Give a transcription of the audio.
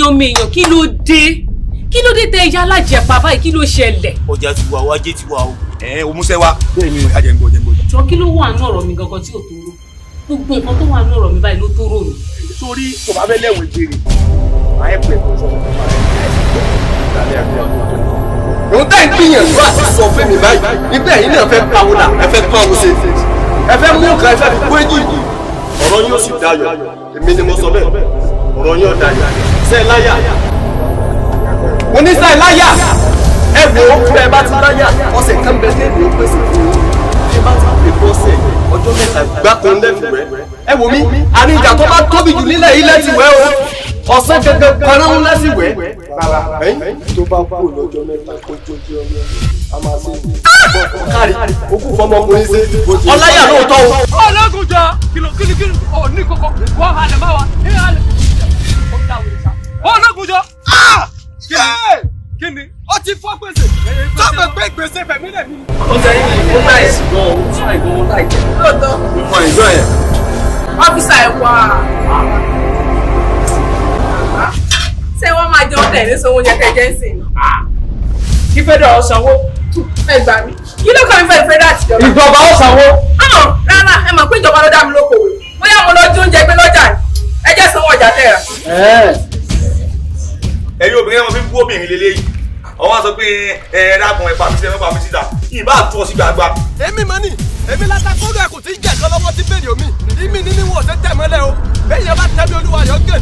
Ẹ̀yin ọmọ èèyàn, kí ló dé? Kí ló dé tẹ ẹ̀yà alájẹpà báyìí? Kí ló ṣẹlẹ̀? Ọjà ti wà, wájé ti wà o. Ẹ o musẹ wa. Bẹ́ẹ̀ni o, jẹ ń gbọ́, jẹ ń gbọ́. Jọ, kí ló wà nínú ọ̀rọ̀ mi gangan tí ò tó rò? Gbogbo nǹkan tó wà nínú ọ̀rọ̀ mi báyìí ló tó rò mí. Sórí tó bá fẹ́ lẹ́wọ̀n ìbéèrè, máa ẹ̀ pẹ̀ fún sọ́kùn. Òun tẹ́ ń gbìyànjú àti sọ fún mi báyìí nígbà yìí náà, fẹ́ pawó dà, ẹ fẹ́ tún àwọn ṣe, ẹ fẹ́ mú nǹkan, ẹ fẹ́ fi kó èjì. Ọ̀rọ̀ yóò sì dayọ̀, èmi ni mo sọ bẹ́ẹ̀. Ọ̀rọ̀ yóò dayọ̀. Ṣe é láyà? Oníṣẹ́ láyà. Ẹ wò ó, bẹ́ẹ̀ bá ti láyà, ọ̀sẹ̀ kan bẹ tẹ́lẹ̀ ó pèsè fún yín. Bí ẹ bá ti pè fọ́sẹ̀ ọjọ́ 3 gbáko lẹ́fìwẹ́, ẹ wò mí, àníjà tó bá tóbi jù nílẹ̀ ilẹ̀ ti wẹ́ o, ọ̀sán gangan kanáà lẹ́sìn wẹ́. Bàbá, tó bá kú lọ́jọ́ 3 kó jójú ọmọ a máa ṣe. Kárí okú fọmọkùnrin ṣe ọláyà lóòótọ́ o. Ọlọ́gùn jọ kìlọ̀ kìlọ̀ kìlọ̀ ọ̀ ní kókó wọ́n halẹ̀ máa wà ní halẹ̀. Ọlọ́gùn jọ. Kí ni? Ó ti fọ́ gbèsè tọ́pẹ̀ pé gbèsè fẹ̀mí lẹ̀ mí. Ó jẹ́ ó nice gan, ó fine gan, ó like. Lóòótọ́. Mo enjoy ẹ̀. Officer, ẹ̀ wá. Ṣé wọ́n máa jẹun tẹ̀ ní sanwó oúnjẹ tẹ̀ jẹ́ ń sìn? Kí federal sanwó. Ẹ gbà mí. Kí ló kàn mí fẹ́ federal àtijọba? Ìjọba ó sanwó. Hàn, rárá, ẹ mọ̀ pé ìjọba ló dá mi lókòwò. Bóyá mo lọ jí oúnjẹ gbé lọ́jà ni. Ẹ jẹ́ sanwó ọjà tẹ̀ rà. Ẹ̀yin obìnrin náà, mo fi ń bú obìnrin lélẹ́yìí. Ọwọ́ sọ pé ẹ ẹ dákun, ẹ pàmí sí, ẹ pàmí síta, ìbá tú ọ sí gbàgbà. Èmi mọ̀ ni èmi látakóró ẹ̀ kò tí ì jẹ̀ kan lọ́wọ́ tí bèrè omi ìmí ní níwọ̀n ọ̀sẹ̀ tẹ̀ mọ́lẹ̀ o. Bẹ́ẹ̀ yẹn bá tẹ́ mi, olúwa yọ̀ gẹ̀.